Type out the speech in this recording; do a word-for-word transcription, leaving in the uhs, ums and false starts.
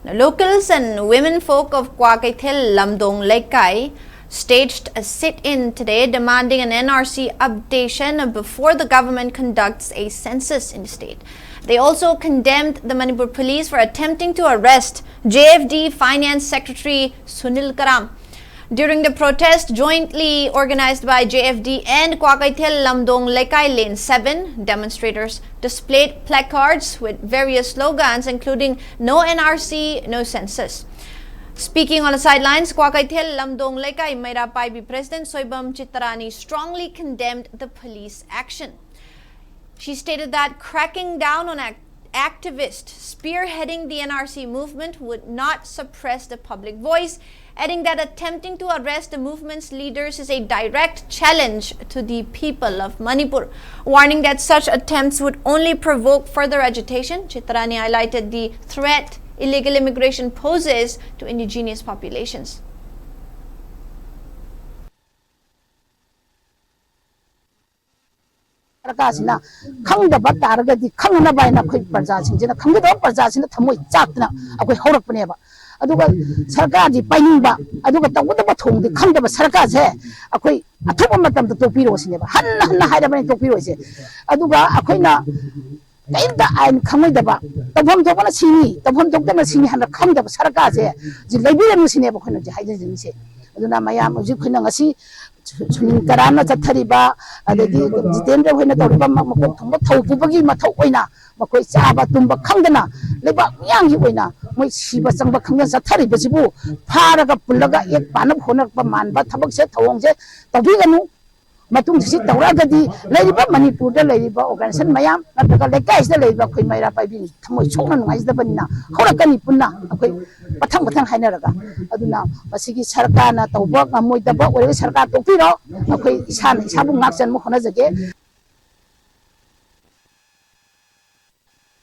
Locals and women folk of Kwakeithel Lamdong Leikai staged a sit-in today demanding an N R C updation before the government conducts a census in the state. They also condemned the Manipur police for attempting to arrest J F D Finance Secretary Sunil Karam. During the protest, jointly organized by J F D and Kwakeithel Lamdong Leikai Lane seven, demonstrators displayed placards with various slogans including "No N R C, no census." Speaking on the sidelines, Kwakeithel Lamdong Leikai Meira Paibi President Soibam Chitrani strongly condemned the police action. She stated that cracking down on ac- activists spearheading the N R C movement would not suppress the public voice, adding that attempting to arrest the movement's leaders is a direct challenge to the people of Manipur, warning that such attempts would only provoke further agitation. Chitrani highlighted the threat illegal immigration poses to indigenous populations. ꯁꯔꯀꯥꯔꯁꯤꯅ ꯈꯪꯗꯕ ꯇꯥꯔꯒꯗꯤ ꯈꯪꯅꯅꯕ ꯍꯥꯏꯅ ꯑꯩꯈꯣꯏ ꯄ꯭ꯔꯖꯥꯁꯤꯡꯁꯤꯅ, ꯈꯪꯒꯗꯕ ꯄ꯭ꯔꯖꯥꯁꯤꯅ ꯊꯃꯣꯏ ꯆꯥꯛꯇꯅ ꯑꯩꯈꯣꯏ ꯍꯧꯔꯛꯄꯅꯦꯕ꯫ ꯑꯗꯨꯒ ꯁꯔꯀꯥꯔꯁꯤ ꯄꯥꯏꯅꯤꯡꯕ, ꯑꯗꯨꯒ ꯇꯧꯒꯗꯕ ꯊꯧꯑꯣꯡꯗꯤ ꯈꯪꯗꯕ ꯁꯔꯀꯥꯔꯁꯦ ꯑꯩꯈꯣꯏ ꯑꯊꯨꯕ ꯃꯇꯝꯗ ꯇꯣꯛꯄꯤꯔꯣ ꯁꯤꯅꯦꯕ꯫ ꯍꯟꯅ ꯍꯟꯅ ꯍꯥꯏꯔꯕꯅꯤ ꯇꯣꯛꯄꯤꯔꯣꯏꯁꯦ꯫ ꯑꯗꯨꯒ ꯑꯩꯈꯣꯏꯅ ꯀꯔꯤꯝꯇ ꯑꯥꯏꯟ ꯈꯪꯉꯣꯏꯗꯕ, ꯇꯧꯐꯝ ꯊꯣꯛꯄꯅ ꯁꯤꯅꯤ, ꯇꯧꯐꯝ ꯊꯣꯛꯇꯅ ꯁꯤꯅꯤ ꯍꯥꯏꯅ ꯈꯪꯗꯕ ꯁꯔꯀꯥꯔꯁꯦ ꯍꯧꯖꯤꯛ ꯂꯩꯕꯤꯔꯅꯨ ꯁꯤꯅꯦꯕ ꯑꯩꯈꯣꯏꯅ ꯍꯧꯖꯤꯛ ꯍꯥꯏꯖꯅꯤꯡꯉꯤꯁꯦ꯫ ꯑꯗꯨꯅ ꯃꯌꯥꯝ ꯍꯧꯖꯤꯛ ꯑꯩꯈꯣꯏꯅ ꯉꯁꯤ ꯁꯨꯅꯤꯜ ꯀꯔꯥꯟꯅ ꯆꯠꯊꯔꯤꯕ, ꯑꯗꯒꯤ ꯖꯤꯇꯦꯟꯗ꯭ꯔ ꯍꯣꯏꯅ ꯇꯧꯔꯤꯕ ꯃ-, ꯃꯀꯣꯛ ꯊꯣꯡꯕ ꯊꯧ ꯄꯨꯕꯒꯤ ꯃꯊꯧ ꯑꯣꯏꯅ ꯃꯈꯣꯏ ꯆꯥꯕ ꯇꯨꯝꯕ ꯈꯪꯗꯅ ꯂꯩꯕꯥꯛ ꯃꯤꯌꯥꯝꯒꯤ ꯑꯣꯏꯅ ꯃꯣꯏ ꯁꯤꯕ ꯆꯪꯕ ꯈꯪꯗꯅ ꯆꯠꯊꯔꯤꯕꯁꯤꯕꯨ ꯐꯥꯔꯒ ꯄꯨꯜꯂꯒ ꯑꯦꯛ ꯄꯥꯅꯕ ꯍꯣꯠꯅꯔꯛꯄ ꯃꯥꯟꯕ ꯊꯕꯛꯁꯦ, ꯊꯧꯑꯣꯡꯁꯦ ꯇꯧꯕꯤꯒꯅꯨ꯫ ꯃꯇꯨꯡꯗ ꯁꯤ ꯇꯧꯔꯛꯑꯒꯗꯤ ꯂꯩꯔꯤꯕ ꯃꯅꯤꯄꯨꯔꯗ ꯂꯩꯔꯤꯕ ꯑꯣꯔꯒꯅꯥꯏꯖꯦꯁꯟ ꯃꯌꯥꯝ ꯅꯠꯇ꯭ꯔꯒ ꯂꯩꯀꯥꯏꯁꯤꯗ ꯂꯩꯔꯤꯕ ꯑꯩꯈꯣꯏ ꯃꯩꯔꯥ ꯄꯥꯏꯕꯤ ꯊꯃꯣꯏ ꯁꯣꯛꯅ ꯅꯨꯡꯉꯥꯏꯖꯗꯕꯅꯤꯅ ꯍꯧꯔꯛꯀꯅꯤ ꯄꯨꯟꯅ ꯑꯩꯈꯣꯏ ꯃꯊꯪ ꯃꯊꯪ ꯍꯥꯏꯅꯔꯒ꯫ ꯑꯗꯨꯅ ꯃꯁꯤꯒꯤ ꯁꯔꯀꯥꯔꯅ ꯇꯧꯕ ꯉꯝꯃꯣꯏꯗꯕ ꯑꯣꯏꯔꯒ ꯁꯔꯀꯥꯔ ꯇꯣꯛꯄꯤꯔꯣ꯫ ꯑꯩꯈꯣꯏ ꯏꯁꯥꯅ ꯏꯁꯥꯕꯨ ꯉꯥꯛꯆꯟꯕ ꯍꯣꯠꯅꯖꯒꯦ꯫